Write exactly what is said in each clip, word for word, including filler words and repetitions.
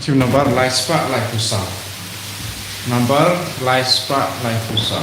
Ki number lai spah laiphew saw. Number lai spah laiphew saw.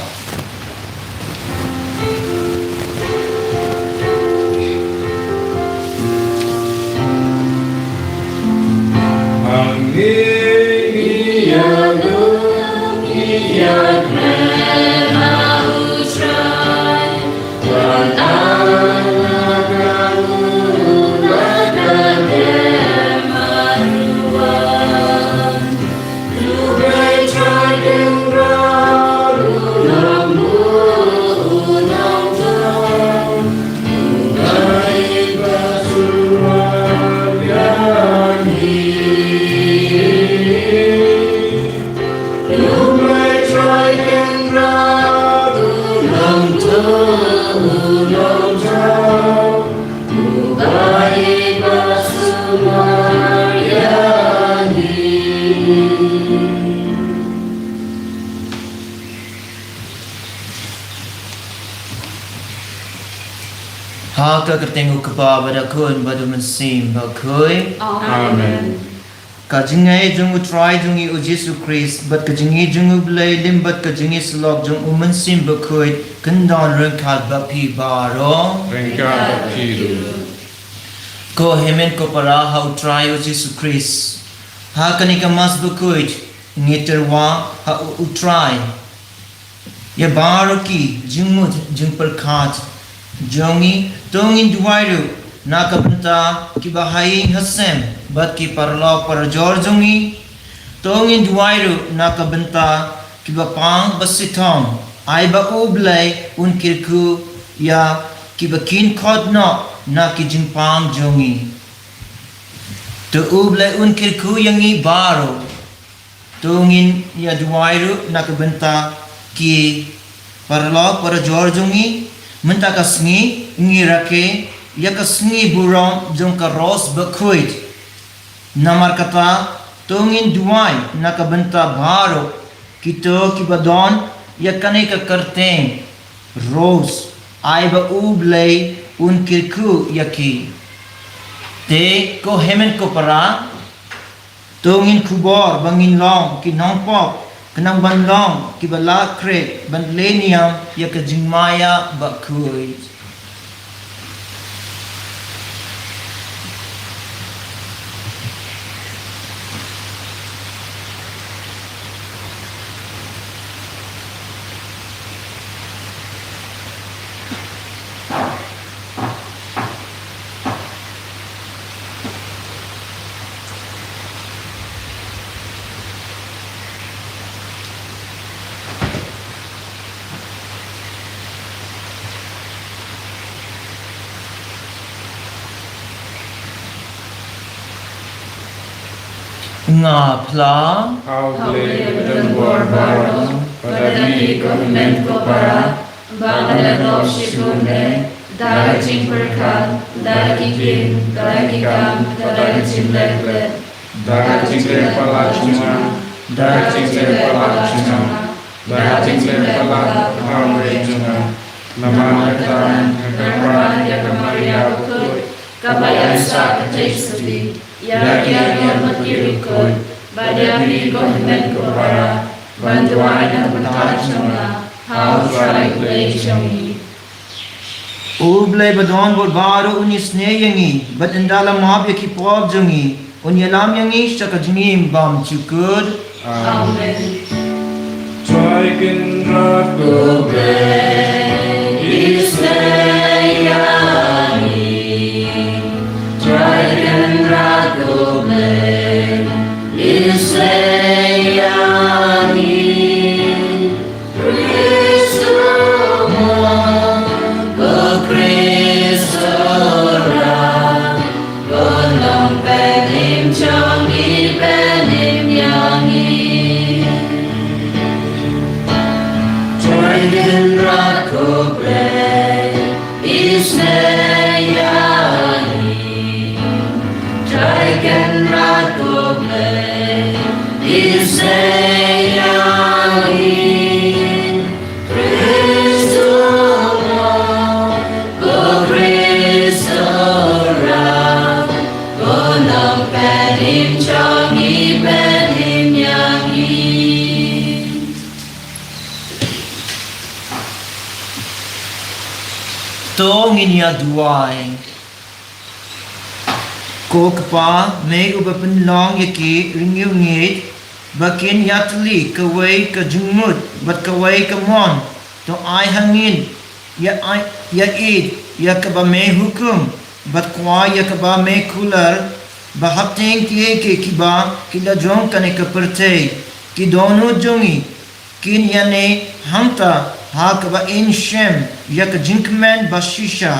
Ha ka kyrteng u Kpa bad u Khun bad u Mynsiem Bakhuid. Amen. Ka jingïeit jong u Trai jong ngi u Jisu Khrist bad ka jingïeit jong u Blei Lim bad ka jingïasyllok jong u Mynsiem Bakhuid kin don ryngkat bad phi baroh. Ryngkat bad phi ruh. Ko hynmen ko para ha u Trai u Jisu Khrist. Ha kane ka Mass bakhuid ngi tyrwa ha u, u Trai ïa baroh ki jingmut jingpyrkhat jong ngi, to ngin duwai ruh na ka bynta kiba ha ïing ha sem bad ki paralok parajor jong ngi. To ngin duwai ruh na ka bynta kiba pang ba shitom, ai ba u Blei un kyrkhu ïa kiba kin khot noh na ki jingpang jong ngi. To u Blei un kyrkhu ïa ngi baroh. To ngin ïa duwai ruh na ka bynta ki paralok parajor jong ngi. Mynta ka sngi ngi rakhe ïa ka sngi burom jong ka Ros Bakhuid. Namar kata to ngin duwai na ka bynta baroh kito kiba don ïa kane ka kyrteng Ros, ai ba u Blei un kyrkhu ïa ki. Te ko hynmen ko para, to ngin khubor ba ngin long ki nongpop, khnang ban long kiba la khreh ban leh niam ïa ka jingmaïa bakhuid. Nga phla. Ha u Blei ba don bor baroh, ba da ri ko hynmen ko para, ba nga la lop shibun eh, da ka jingpyrkhat, da ki ktien, da ki kam, da ka jingleh klet, da ka jingleh palat jong nga, da ka jingleh palat jong nga, da ka jingleh palat ha u rei jong nga. Namar kata nga kyrpad ïa ka Maria bakhuid, kaba ïaisah kyrteng sati, ïa ki angel bad ki riewkhuid, bad ïa phi ko hynmen ko para, ban duwai na ka bynta jong nga ha u Trai Blei jong ngi. U Blei ba don bor baroh un isynei ïa ngi bad ynda la map ïa ki pop jong ngi, un ïalam ïa ngi sha ka jingim bymjukut. Amen. Trai Kynrad ko Blei, isynei ïa ngi. Trai Kynrad ko Blei, isynei ïa ngi. Khrist u Mak, ko Khrist u Rak, ko Nongpynim jong ngi, pynim ïa ngi. Trai Kynrad ko Blei, isynei ïa ngi. Trai Kynrad ko Blei, isynei ïa ngi. Khrist u Mak, ko Khrist u Rak, ko Nongpynim jong ngi, Ïa duwai. Ko Kpa, me uba pynlong ïa ki ryngiewngeit ba kin ïatylli kawei ka jingmut bad kawei ka mon, to ai ha ngin ïa ai, ïa ïeit ïa kaba me hukum bad kwah ïa kaba me kular, ba hapdeng kiei kiei kiba ki la jong kane ka pyrthei, ki dohnud jong ngi kin ïa ne hangta ha kaba in shem ïa ka jingkmen ba shisha.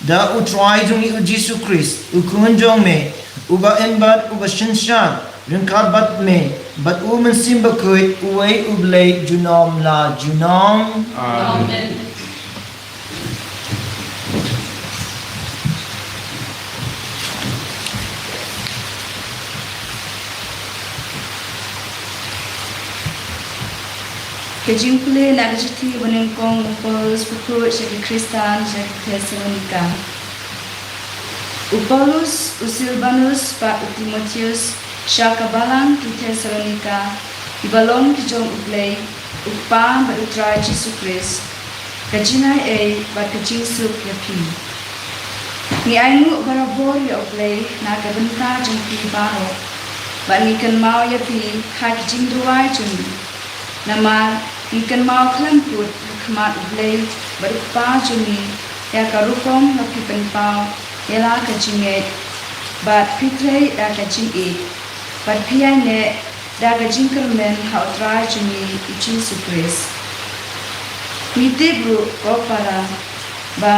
Da U Trai jong ngi U Jisu Khrist, U Khun jong me, uba im bad uba synshar ryngkat bad me bad U Mynsiem Bakhuid, uwei U Blei junom la junom. Amen. Ka jingpule na ka shithi ba nyngkong u Paulus bakhuid sha ki Khristan sha ki Thessalonika. U Paulus, u Silbanus bad u Timotheus, sha ka balang ki Thessalonika, kiba long ki jong U Blei, U Kpa bad U Trai Jisu Khrist. Ka jingaiei bad ka jingsuk ïa phi. Ngi ainguh barabor ïa U Blei na ka bynta jong phi baroh, bad ngi kynmaw ïa phi ha ki jingduwai jong ngi. Namar ngi kynmaw khlem kut ha khmat U Blei bad U Kpa jong ngi ïa ka rukom ba phi pynpaw ïa la ka jingngeit, bad phi trei da ka jingïeit, bad phi ïaineh da ka jingkyrmen ha U Trai jong ngi U Jisu Khrist. Ngi tip ruh, ko para, ba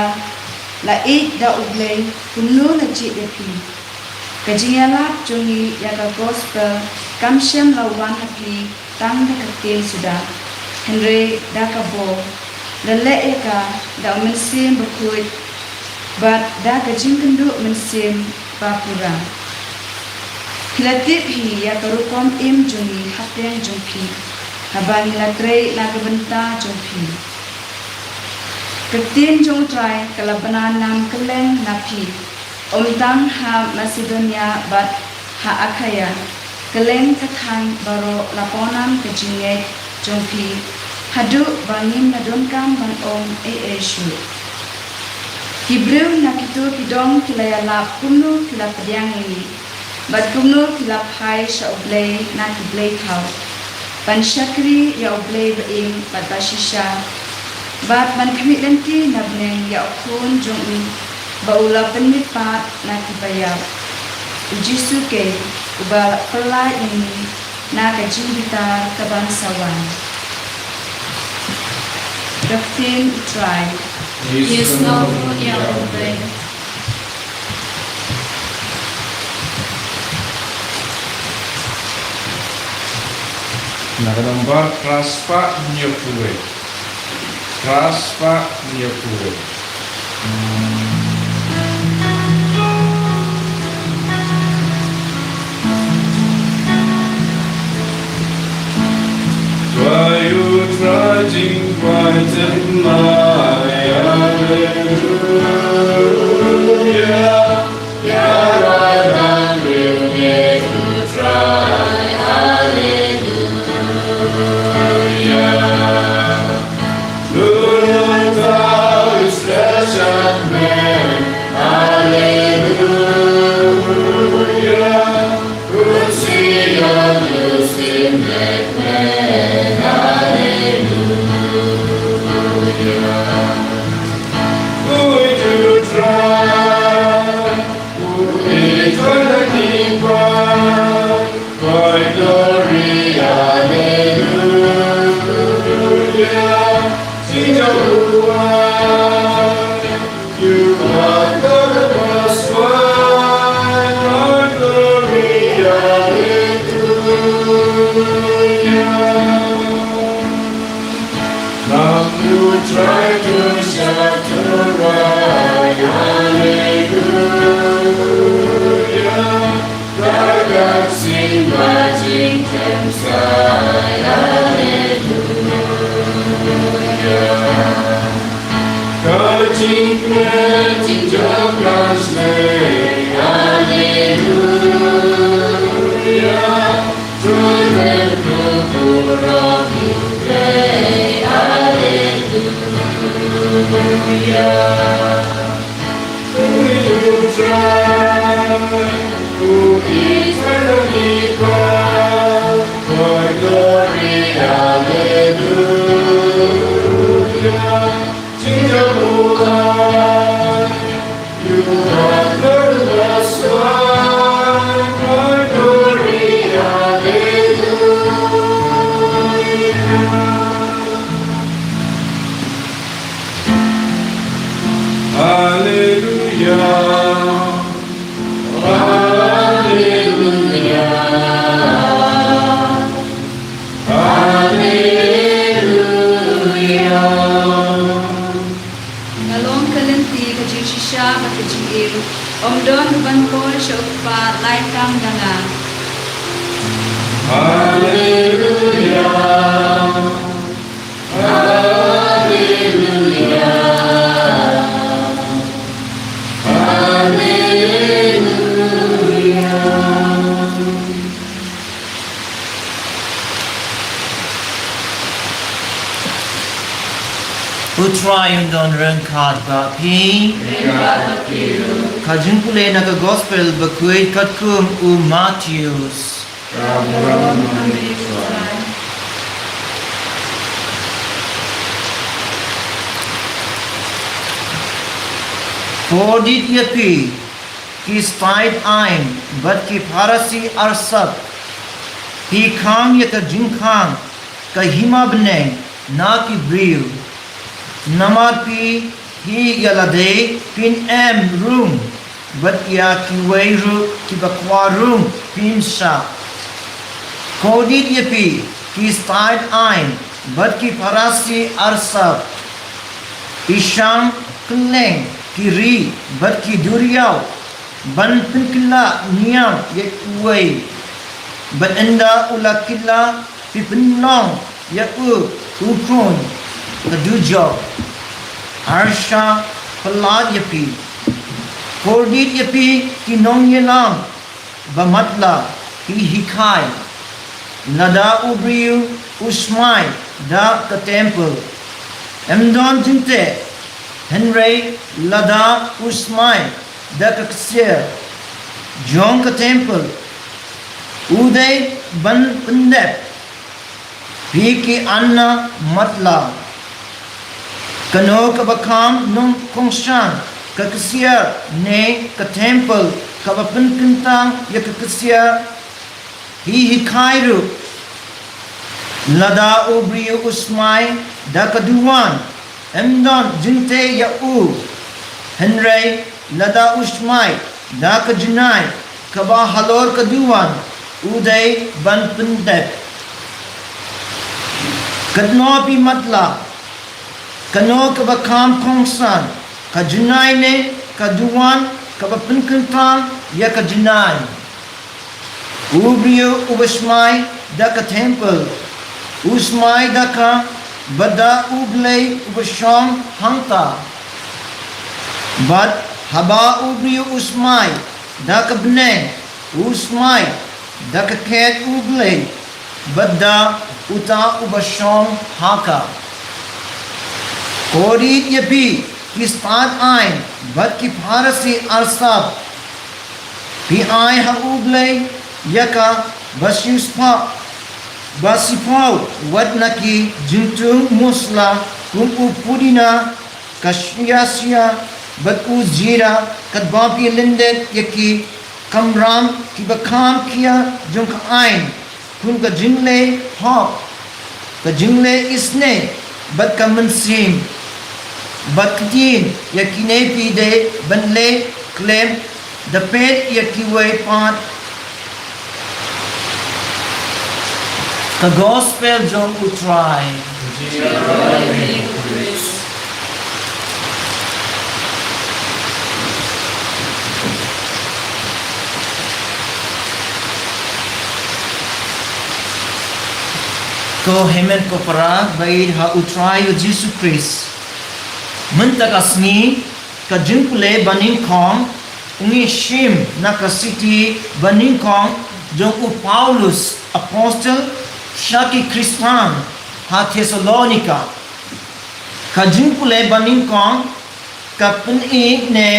la ïeit da U Blei kumno la jied ïa phi. Ka jingïalap jong ngi ïa ka gospel kam shym la wan ha phi tang da ka ktien suda, hynrei da ka bor, la leh ïa ka da U Mynsiem Bakhuid bad da ka jingkynduh mynsiem ba pura. Phi la tip hi ïa ka rukom im jong ngi hapdeng jong phi, haba ngi la trei na ka bynta jong phi. Ka ktien jong U Trai ka la bna nam kylleng na phi, ym tang ha Masedonia bad ha Akhaia. Kylleng ka thaiñ baroh la paw nam ka jingngeit jong phi, haduh ba ngim la donkam ban ong ei ei shuh. Ki briew na kito ki dong ki la ïalap kumno ki la pdiang ïa ngi, bad kumno ki la phai sha U Blei na ki blei thaw, ban shakri ïa U Blei ba im bad ba shisha, bad ban khmih lynti na bneng ïa U Khun jong u, ba u la pynmihpat na kiba ïap, U Jisu Khrist, uba la pyllait ïa ngi na ka jingbitar ka ban sa wan. Ka ktien U Trai. Ïa sngewbha ïa U Blei. Na ka nombar phraspah hynñiewphew wei. Phraspah hynñiewphew wei. Duwai, U Trai, jingduwai thymmai, Alleluia. Ïa la dang riewngeit U Trai, Alleluia. Lun nangta u stretch out men, Alleluia. Un siem ïa u siem leh men, Alleluia. Ui, to try. Ui, to try. Ui, glory, Alleluia. Sing to the Lord. You are God of us, why our glory, Alleluia. Come to try to shelter, Alleluia. Ka ktien ba jingkhlem sai, Alleluia. Ka jingkmen jingjop kan slei, Alleluia. True the true, true, true, Alleluia. Nga long ka lynti, ka jingshisha bad ka jingim. Ym don uban poi sha u Kpa, lai tang da nga. U Trai un don ryngkat bad phi. Ryngkat bad phi ruh. Ka jingpule na ka Gospel bakhuid katkum u Mathaios. Kordit ïa phi, ki stad aiñ bad ki Pharisi arsap, phi khang ïa ka jingkhang ka hima bneng na ki briew. Namar phi, phi ïa lade phin em rung, bad ïa kiwei ruh kiba kwah rung phin shah. Kordit ïa phi, ki stad aiñ bad ki Pharisi arsap, phi shang kylleng ki ri bad ki duriaw ban pynkylla niam ïa uwei. Bad ynda u la kylla, phi pynlong ïa u u khun ka dujok. Harsha palat ïa phi. Kordit ïa phi ki nongïalam bamatlah, phi hikai. Lada u briew u smai da ka temple, ym don jingteh, hynrei lada u smai da ka ksiar jong ka temple, u dei ban pyndep. Phi ki anna matlah, kano kaba kham nongkongsan ka ksiar ne ka temple kaba pynkyntang ïa ka ksiar? Phi hikai ruh, lada u briew u smai da ka duwan, ym don jingteh ïa u, hynrei lada u smai da ka jnai kaba halor ka duwan, u dei ban pyndep. Katno phi matlah, kano kaba kham kongsan, ka jnai ne ka duwan kaba pynkyntang ïa ka jnai? U briew uba smai da ka temple, u smai da ka bad da U Blei uba shong hangta. Bad haba u briew u smai da ka bneng, u smai da ka khet U Blei bad da uta uba shong ha ka. Kordit ïa phi, ki stad aiñ bad ki Pharisi arsap, phi ai ha U Blei ïa kaba shisha, ba shisha, wat na ki jingthung musla kum u pudina, ka shia shia bad u jira, katba phi lyndet ïa ki kamram kiba kham khia jong ka aiñ, kum ka jingleh hok, ka jingleh isynei bad ka mynsiem. Bad ktien ïa kine phi dei ban leh khlem da peit ïa kiwei pat. Ka Gospel jong U Trai. Ko hynmen ko para ba ïeit ha U Trai U Jisu Khrist. Mynta ka sngi, ka jingpule banyngkong ngi shim na ka shithi banyngkong jong u Paulus apostol sha ki Khristan ha Thessalonika. Ka jingpule banyngkong ka pyni ne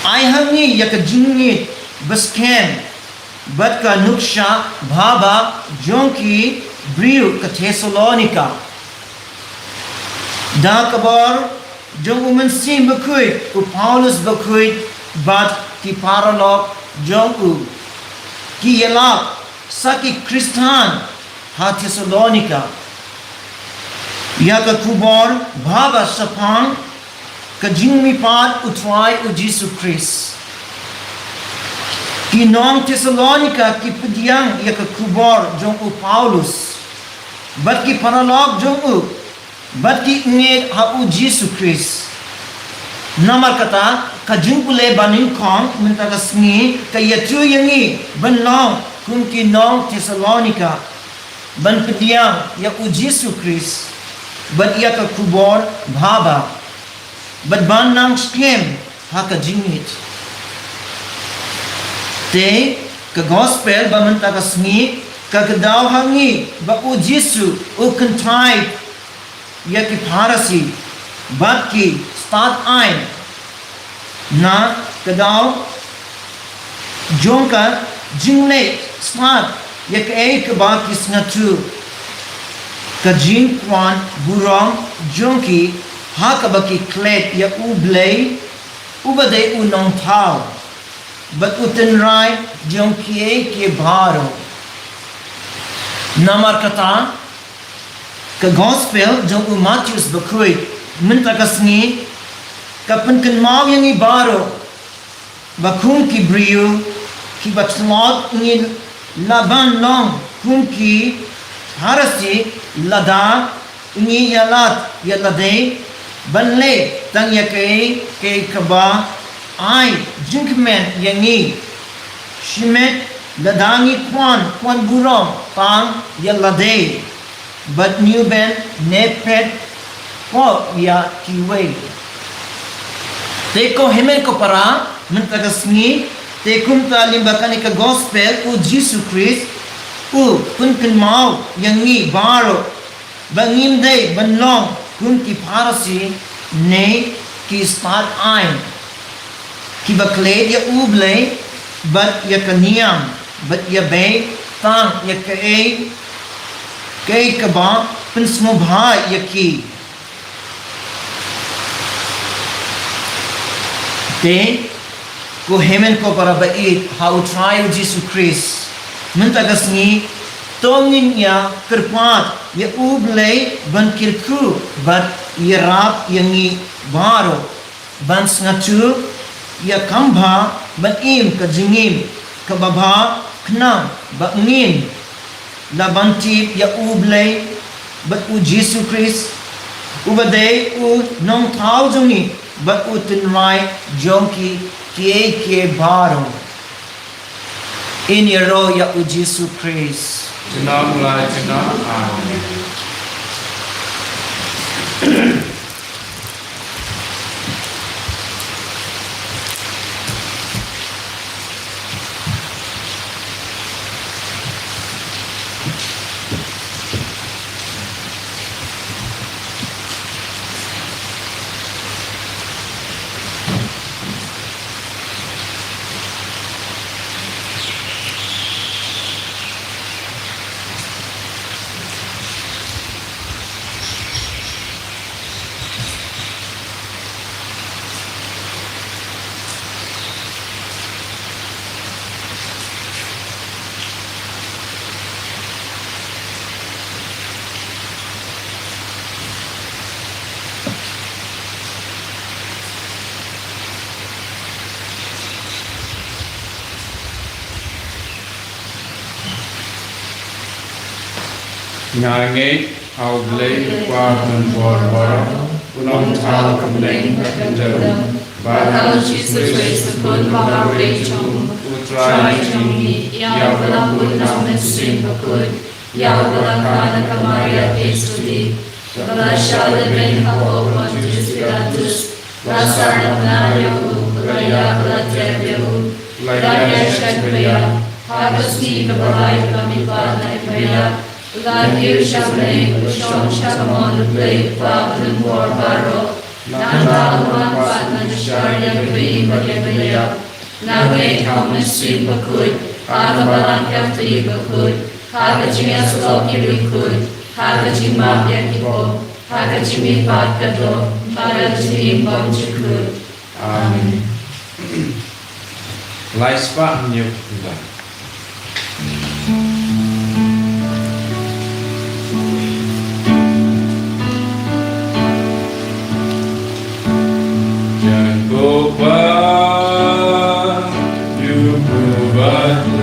Ai ha ngi ïa ka jingngeit baskhem bad ka nukshah bha ba jong ki briew ka Thessalonika. Da ka bor jong U Mynsiem Bakhuid, u Paulus Bakhuid bad ki paralok jong u ki ïalap sa ki Khristan ha Thessalonika ïa ka khubor bha ba shaphang ka jingmihpat U Trai U Jisu Khrist. Ki nong Thessalonika ki pdiang ïa ka khubor jong u Paulus bad ki paralok jong u bad ki ngeit ha U Jisu Khrist. Namar kata, ka jingpule ba nyngkong mynta ka sngi ka ïathuh ïa ngi ban long kum ki nong Thessalonika, ban pdiang ïa U Jisu Khrist bad ïa ka khubor bha ba, bad ban nang skhem ha ka jingngeit. Te ka gospel ba mynta ka sngi ka kdew ha ngi ba U Jisu u kyntait ïa ki Pharisi bad ki stad aiñ na ka daw jong ka jingleh stad ïa kaei kaba ki sngewthuh, ka jingkwah burom jong ki ha kaba ki klet ïa U Blei uba dei U Nongthaw bad U Tynrai jong kiei kiei baroh. Namar kata, ka gospel jong u Mathaios Bakhuid mynta ka sngi ka pynkynmaw ïa ngi baroh ba kum ki briew kiba tlot ngi lah ban long kum ki Pharisi lada ngi ïalap ïa lade ban leh tang ïa kaei kaei kaba ai jingkmen ïa ngi. Shimet lada ngi kwah kwah burom tang ïa lade bad ngi u ban neh phet pop ïa kiwei. Te ko hynmen ko para, mynta ka sngi, te kumta lyngba kane ka gospel U Jisu Khrist u pynkynmaw ïa ngi baroh ba ngim dei ban long kum ki Pharisi ne ki stad aiñ kiba klet ïa U Blei bad ïa ka niam bad ïa bei tang ïa kaei kaei kaba pynsngewbha ïa ki. Te ko hynmen ko para ba ïeit ha U Trai U Jisu Khrist, mynta ka sngi to ngin ïa kyrpad ïa U Blei ban kyrkhu bad ïarap ïa ngi baroh ban sngewthuh ïa kam bha ban im ka jingim kaba bha khnang ba ngin lah ban tip ïa U Blei bad U Jisu Khrist uba dei U Nongthaw jong ngi bad U Tynrai jong ki kiei kiei baroh. Ngin ïaroh ïa U Jisu Khrist. Junom la junom. Amen. Nga ngeit ha U Blei U Kpa Baroh, U Nongthaw ka bneng bad ka jong, bad ha U Jisu Khrist U Khun ba marwei jong U Trai jong ngi, ïa uba la bud na U Mynsiem Bakhuid, ïa uba la kha na ka Maria Theisotti, ba la shah lehbeiñ hapoh Pontius Pilatus, la sahnarphna ïa u, ba la ïap, ba la tep ïa u, la ïaishah kynrei, ha ka sngi kaba lai ba la mihpat na ki baïap, la kiew sha bneng, la shong sha kamon U Blei U Kpa Badonbor Baroh. Nangta u wan pat ban bishar ïa kiba im bad ïa kiba ïap. Nga ngeit ha u Mynsiem Bakhuid, ha ka Balang Katholik bakhuid, ha ka jingïasyllok ki riewkhuid, ha ka jingmap ïa ki pop, ha ka jingmihpat ka doh, ha ka jingim bymjukut. Amen. Lai spah hynñiew phew lai. Jan ko pa, yu ko ba te.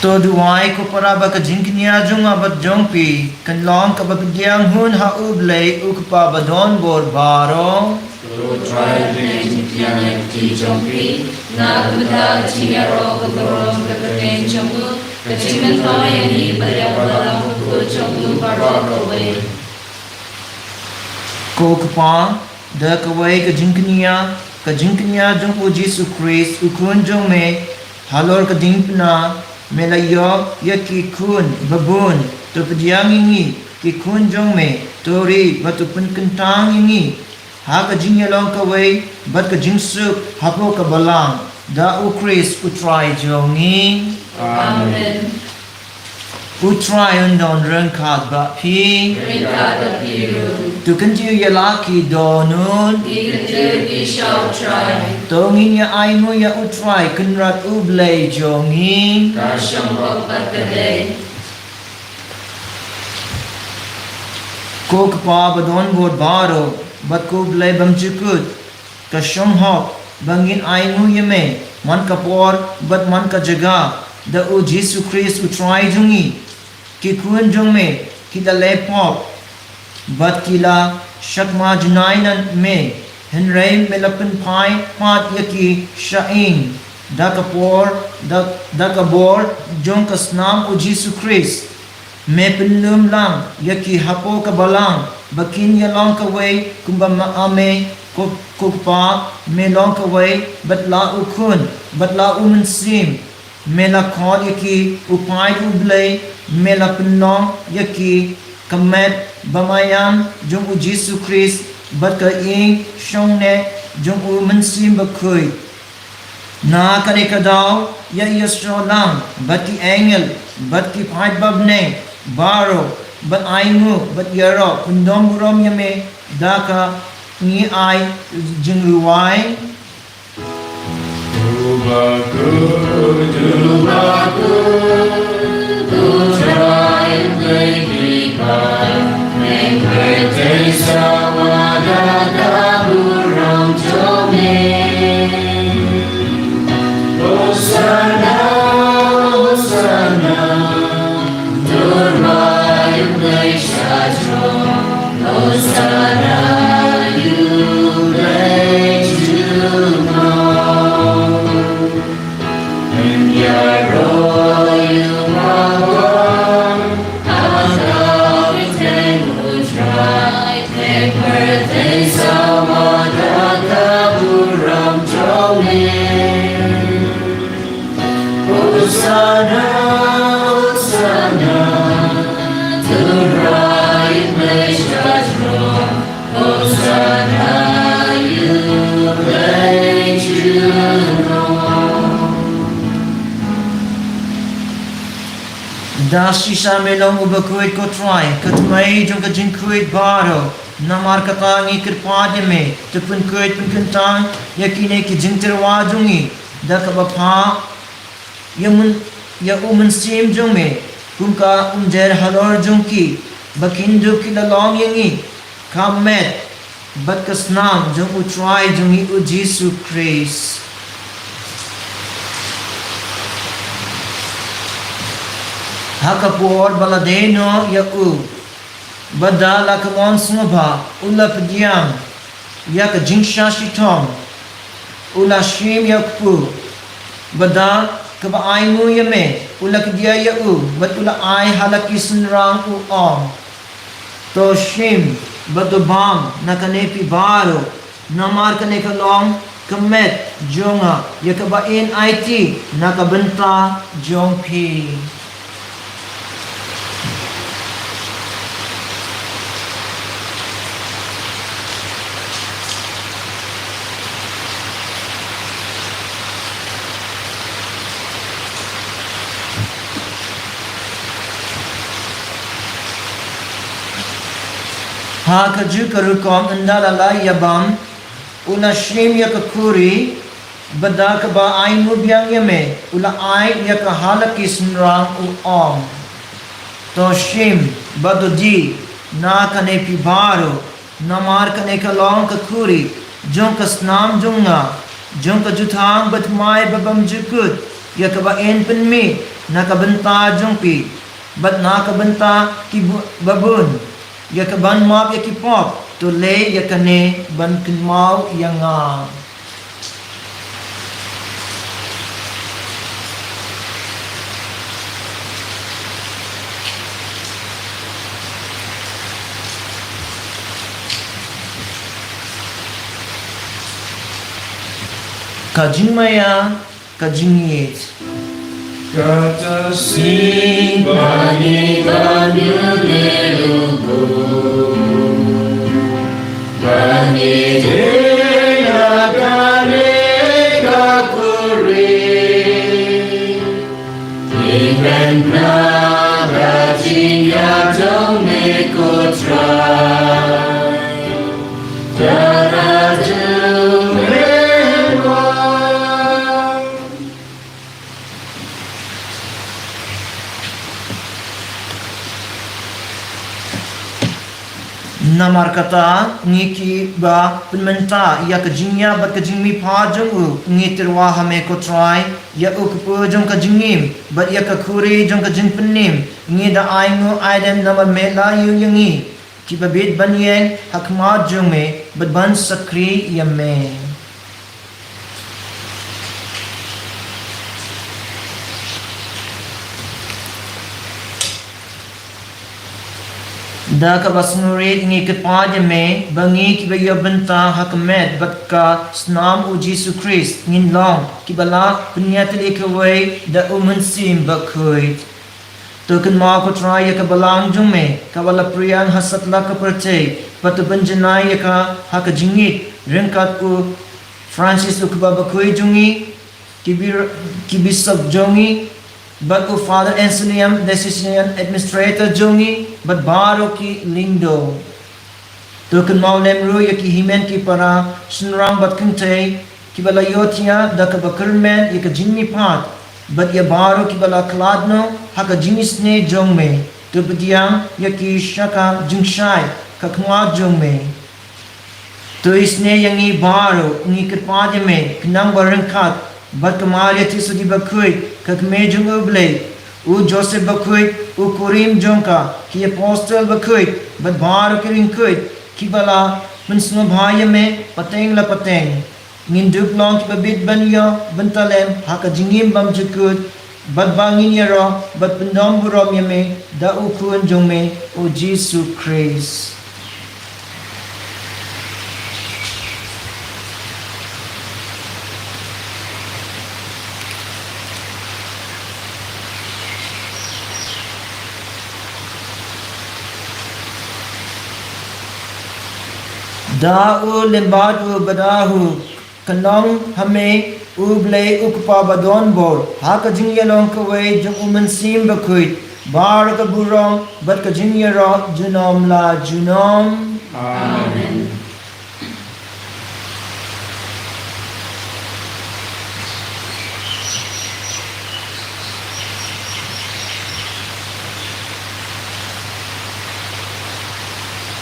To duwai ko para ba ka jingkñia jong nga bad jong phi kan long kaba pdiang hun ha U Blei U Kpa ba don bor baroh. Ko Trai, pdiang ïa ki jong phi, na ka bynta ka jingïaroh ka burom ka kyrteng jong u, ka jingmyntoi ïa ngi bad ïa u Balang Bakhuid jong u baroh kawei. Ko Kpa, da kawei ka jingkñia, ka jingkñia jong u Jisu Khrist u Khun jong me, halor ka diengphna me la ïoh ïa ki khun babun, to pdiang ïa ngi ki khun jong me, to ri bad to pynkyntang ïa ngi ha ka jingïalong kawei bad ka jingsuk hapoh ka Balang, da U Khrist U Trai jong ngi. Amen. U Trai un don ryngkat bad phi. Ryngkat bad phi ruh. To kyntiew ïa la ki dohnud. Ngi kyntiew ïa phi sha U Trai. To ngin ïa ainguh ïa U Trai Kynrad U Blei jong ngi. Ka shong hok bad ka dei. Ko Kpa ba don bor baroh, bad ko Blei bymjukut, ka shong hok ba ngin ainguh ïa me man ka por bad man ka jaka, da U Jisu Khrist U Trai jong ngi. Ki khun jong me ki la leh pop bad ki la shakma jinai na me, hynrei me la pynphai pat ïa ki sha ïing da ka por, da, da ka bor jong ka snam U Jisu Khrist. Me pynlum lang ïa ki hapoh ka Balang ba kin ïa long kawei kumba ma, a me, ko, ko Kpa, me long kawei bad la U Khun bad la U Mynsiem. Me la khot ïa ki u paid U Blei, me la pynlong ïa ki ka met bymaian jong U Jisu Khrist bad ka ïing shongneh jong U Mynsiem Bakhuid. Na kane ka daw ïa ïasoh lang bad ki angel bad ki paid ba bneng baroh, bad ainguh bad ïaroh kyndong burom ïa me da ka ngi ai jingrwai. Da shisha me long u bakhuid, ko Trai, ka tmai jong ka jingkhuid baroh. Namar kata ngi kyrpad ïa me, to pynkhuid pynkyntang ïa kine ki jingtyrwa jong ngi da kaba phah ïa u Mynsiem jong me, kum ka umjer halor jong ki, ba kin dup ki la long ïa ngi ka met bad ka snam jong u Trai jong ngi u Jisu Khrist. Ha ka por ba la dei noh ïa u, bad da la ka mon sngewbha, u la pdiang ïa ka jingshah shitom, u la shim ïa u kpu, bad da kaba ainguh ïa me, u la kdiah ïa u, bad u la ai ha la ki synrang, u ong: To shim bad to bam na kane, phi baroh, namar kane ka long ka met jong nga, ïa kaba yn aiti na ka bynta jong phi. Ha kajuh ka rukom, ynda la la ïabam, u la shim ïa ka khuri, bad da kaba ainguh biang ïa me, u la ai ïa ka ha la ki synrang, u ong: To shim bad to dih na kane, phi baroh, namar kane ka long ka khuri jong ka snam jong nga, jong ka jutang bathymmai ba bymjukut, ïa kaba yn pynmih na ka bynta jong phi bad na ka bynta ki bu-, babun, ïa kaban map ïa ki pop. To leh ïa kane ban kynmaw ïa nga. Ka jingmaïa, ka jingïeit. Kata sien ba ngi ban ïaleh lubor, ba ngi dei na kane ka khuri. Ngi kren na ka jingïaid jong me, ko Trai. Namar kata, ngi kiba pynmynta ïa ka jingïap bad ka jingmihpat jong u, ngi tyrwa ha me, ko Trai, ïa u kpu jong ka jingim bad ïa ka khuri jong ka jingpynim. Ngi da ainguh aidem namar me la ïoh ïa ngi kiba bit ban ïeng ha khmat jong me bad ban shakri ïa me. Da kaba sngewrit ngi kyrpad ïa me ba ngi kiba ïoh bynta ha ka met bad ka snam u Jisu Khrist ngin long kiba la pynïatylli kawei da u Mynsiem Bakhuid. To kynmaw, ko Trai, ïa ka balang jong me kaba la pyrshang ha satlak ka pyrthei, bad to pynjanai ïa ka ha ka jingïeit ryngkat u Francis u Kpa Bakhuid jong ngi, ki bi-, ki bishop jong ngi, bad u Father Anselm, Diocesan Administrator jong ngi, bad baroh ki lyngdoh. To kynmaw lem ruh ïa ki hynmen ki para, shynrang bad kynthei, kiba la ïohthiah da kaba kyrmen ïa ka jingmihpat, bad ïa baroh kiba la khlad noh ha ka jingisynei jong me, to pdiang ïa ki sha ka jingshai ka khmat jong me. To isynei ïa ngi baroh, ngi kyrpad ïa me, khnang ba ryngkat bad ka Maria Theisotti bakhuid, ka kmie jong U Blei, u Joseph bakhuid, u kurim jong ka, ki apostol bakhuid, bad baroh ki riewkhuid kiba la pynsngewbha ïa me pateng la pateng, ngin dup long kiba bit ban ïoh bynta lem ha ka jingim bymjukut, bad ba ngin ïaroh bad pyndonburom ïa me da U Khun jong me, U Jisu Khrist. Da u lem bad u bad da u kynnoh ha me, U Blei U Kpa badonbor, ha ka jingïalong kawei jong U Mynsiem Bakhuid, baroh ka burom bad ka jingïaroh junom la junom. Amen.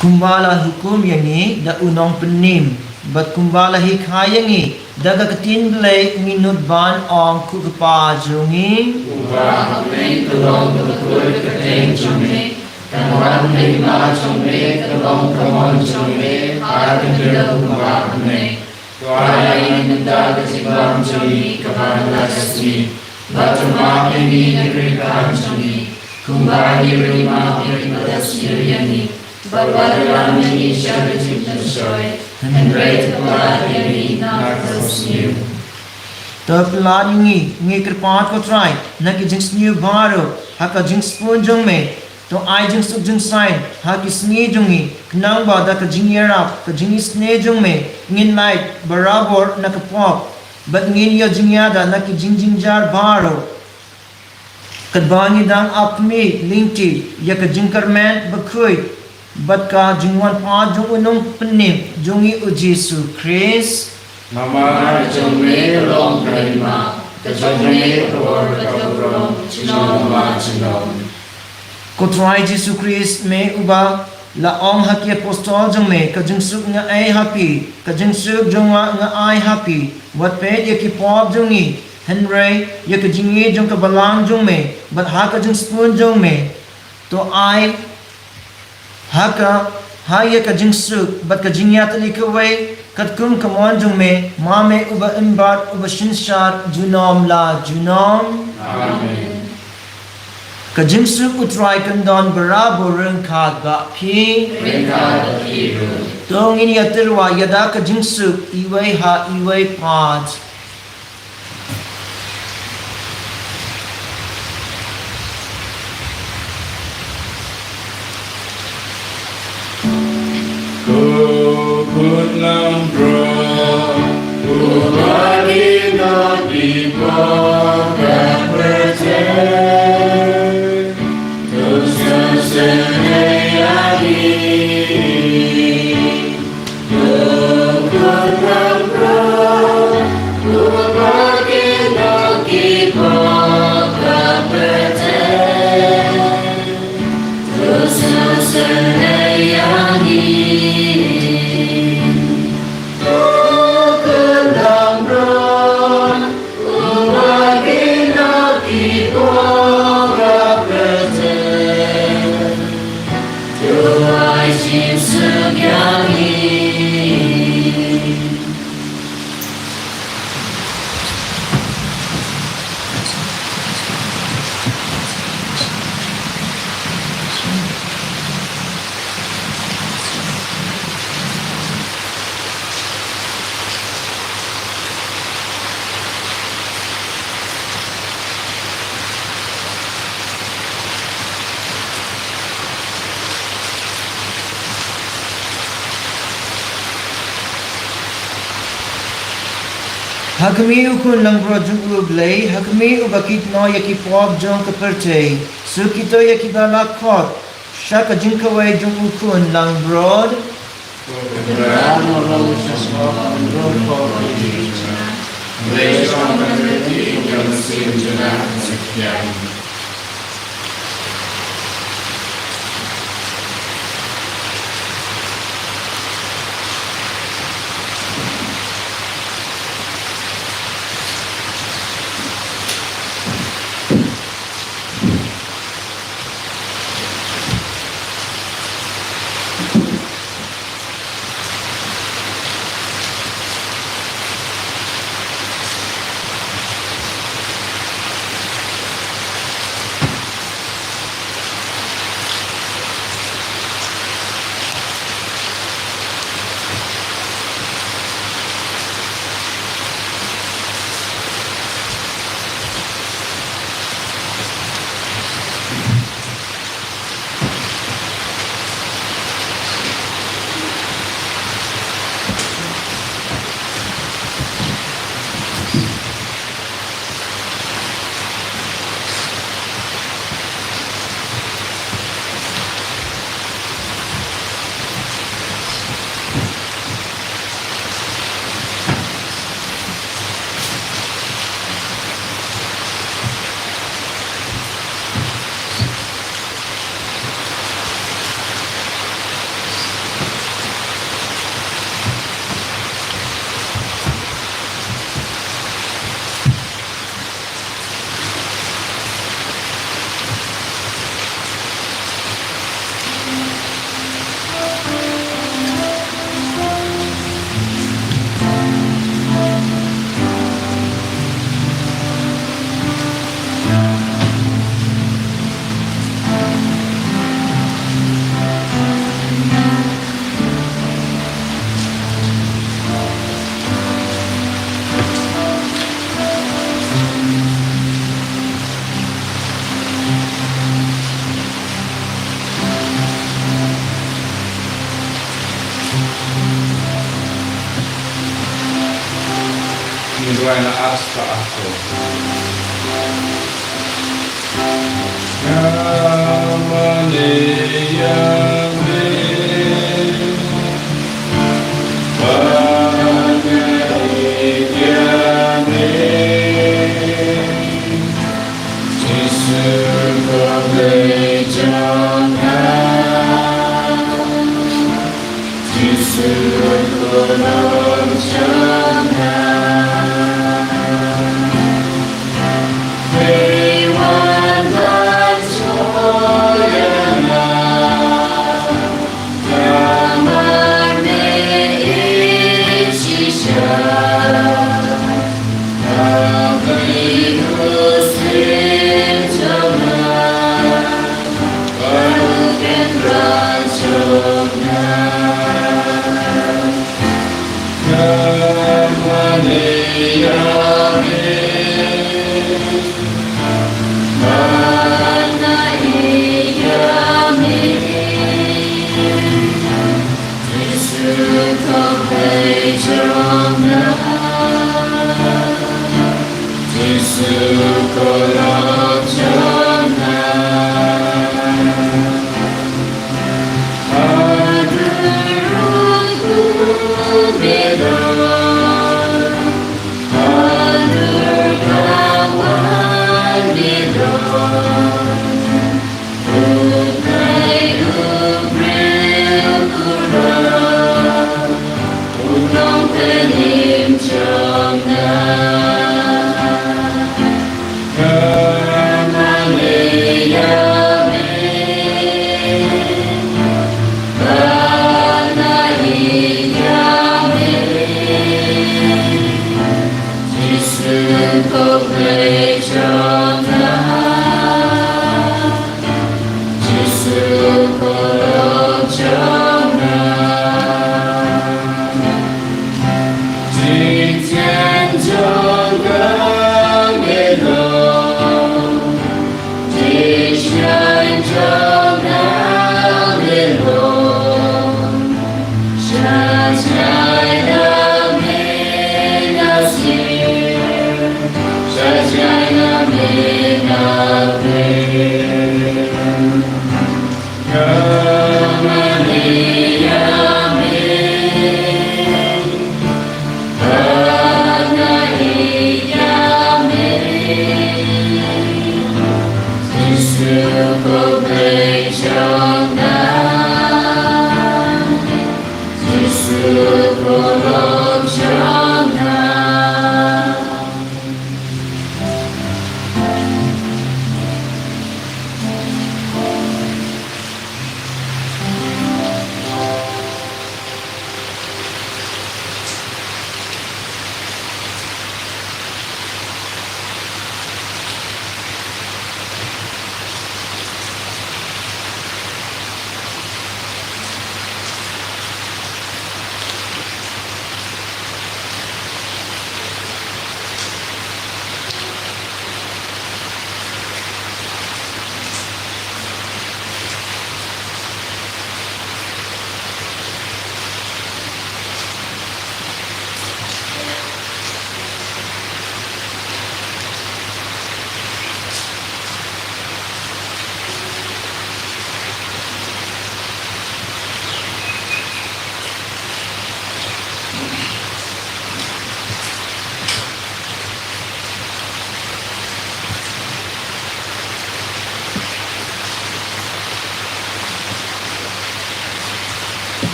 Kumba la hukum ïa ngi da u nongpynim, bad kumba la hikai ïa ngi da ka ktien Blei, ngi nud ban ong, Ko Kpa jong ngi, uba ha bneng, to long bakhuid ka kyrteng jong me, to wan ha hima jong me, to long ka mon jong me ha ka khyndew kumba ha bneng. To ai ïa ngi mynta ka jingbam jong ngi kaba man la ka sngi, bad to map ïa ngi ki ryngkat jong ngi, kumba ngi ruh ngi map ïa kiba la sniew ïa ngi, bad wat lam ïa ngi sha ka jingpynshoi, hynrei to pynlait ïa ngi na ka sniew. To pynlait ïa ngi, ngi kyrpad ko Trai, na ki jingsniew baroh ha ka jingsbun jong me. To ai jingsuk jingsaiñ ha ki sngi jong ngi, khnang ba da ka jingïarap, ka jingisynei jong me, ngin lait barabor na ka pop, bad ngin ïoh jingïada na ki jingjynjar baroh, katba ngi dang ap khmih lynti ïa ka jingkyrmen bakhuid bad ka jingwan pat jong u Nongpynim jong ngi, U Jisu Khrist. Namar ka jong me ka long ka hima, ka jong me ka bor bad ka burom, junom la junom. Ko Trai Jisu Khrist, me uba la ong ha ki apostol jong me, Ka jingsuk nga ai ha phi, ka jingsuk jong nga nga ai ha phi. Wat peit ïa ki pop jong ngi, hynrei ïa ka jingïeit jong ka balang jong me, bad ha ka jingsbun jong me, to ai ha ka, ha ïa ka jingsuk bad ka jingïatylli kawei, katkum ka mon jong me, ma me uba im bad uba synshar junom la junom. Amen. Ka jingsuk U Trai kan don barabor ryngkat bad phi. Ryngkat bad phi ruh. To ngin ïatyrwa ïa da ka jingsuk iwei ha iwei pat. Ko Khun langbrot, uba kynnoh ki pop ka pyrthei, to sngewsynei ïa ngi. Ha khmih, U Khun langbrot jong U Blei, ha khmih, uba kynnoh ïa ki pop jong ka pyrthei. Suk ito ïa kiba la khot sha ka jingkawei jong U Khun langbrot. Ko Kynrad, me long u shongkop, ym don khop ïa ngi. Blei jong ka Trinity, ka mynsiem jong nga, ka jingpynim. Ngi duwai na ars ta ako. Nga mane ïa me, ba nga ïeit ïa me. Jisu ko Blei jong nga. Jisu ko Lord jong nga. Phi wan ban soi ïa nga. Namar me ïeit shisha.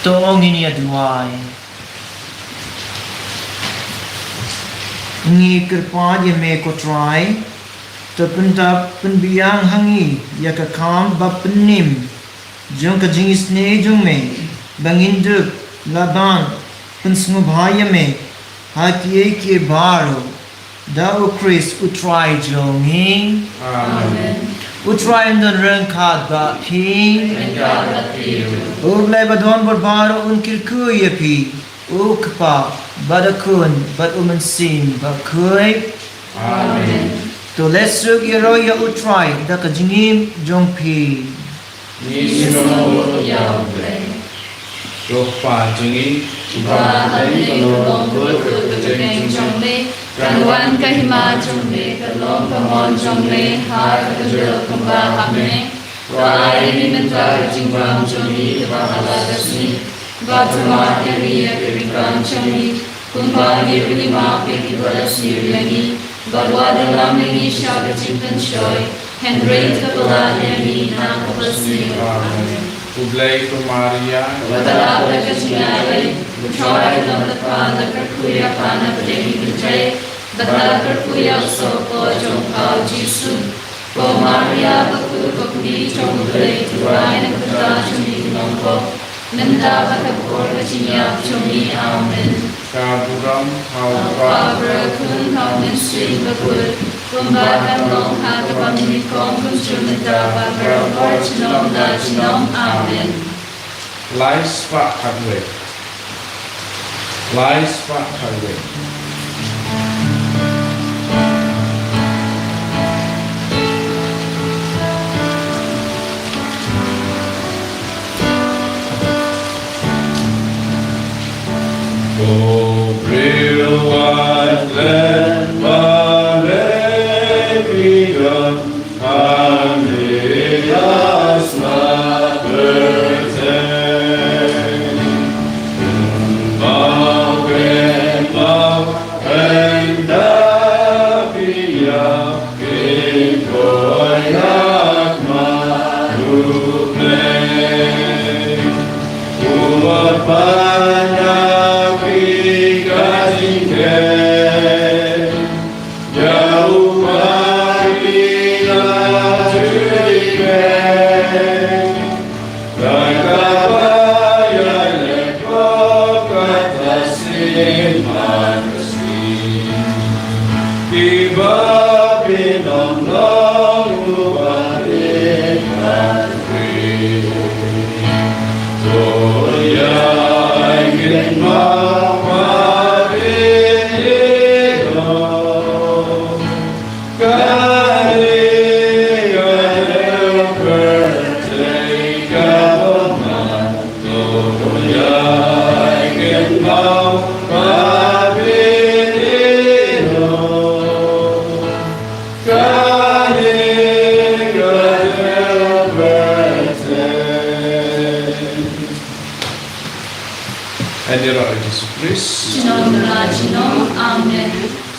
To ngin ïa duwai. Ngi kyrpad ïa me ko Trai, to pyndap pynbiang ha ngi ïa ka kam ba pynnim jong ka jingisynei jong me, ba ngin dup la ban pynsngewbha ïa me ha kiei kiei baroh. Da U Khrist U Trai jong ngi. Amen. U Trai un don ryngkat bad phi. Ryngkat bad phi ruh. U Blei ba don bor baroh un kyrkhu ïa phi. U Kpa bad U Khun bad U Mynsiem Bakhuid. Amen. To leit suk ïaroh ïa U Trai da ka jingim jong phi. Ngi sngewbha ïa U Blei. Ko Kpa jong ngi, uba ha bneng, ka long bakhuid ka kyrteng jong me, kan wan ka hima jong me, kan long ka mon jong me ha ka khyndew kumba ha bneng. To ai ïa ngi mynta ka jingbam jong ngi kaba ha la ka sngi, bad to map ïa ngi ïa ki riewkam jong ngi, kumba ngi ruh ngi map ïa kiba la sniew ïa ngi, bad wat ïalam ïa ngi sha ka jingpynshoi, hynrei to pyllait ïa ngi na kaba sniew. Amen. U Blei, ko Maria, uba lap da ka jingïaid, U Trai u don bad pha, to kyrkhu ïa pha na pdeng ki kynthei, bad to kyrkhu ïa u sohpop jong pha U Jisu. Ko Maria bakhuid, ko Kmie jong U Blei, to duwai na ka bynta jong ngi ki nongpop, mynta bad ha ka por ka jingïap jong ngi. Amen. Ka burom ha U Kpa, ha U Khun, ha U Mynsiem Bakhuid, kumba kan long ha kaba mynnyngkong, kumjuh mynta bad baroh por junom la junom. Amen. Lai spah khatwei. Lai spah khatwei. Ko briew wat klet ba rei phi don, Ïaroh ïa u Jisu Khrist. Junom la junom. Amen.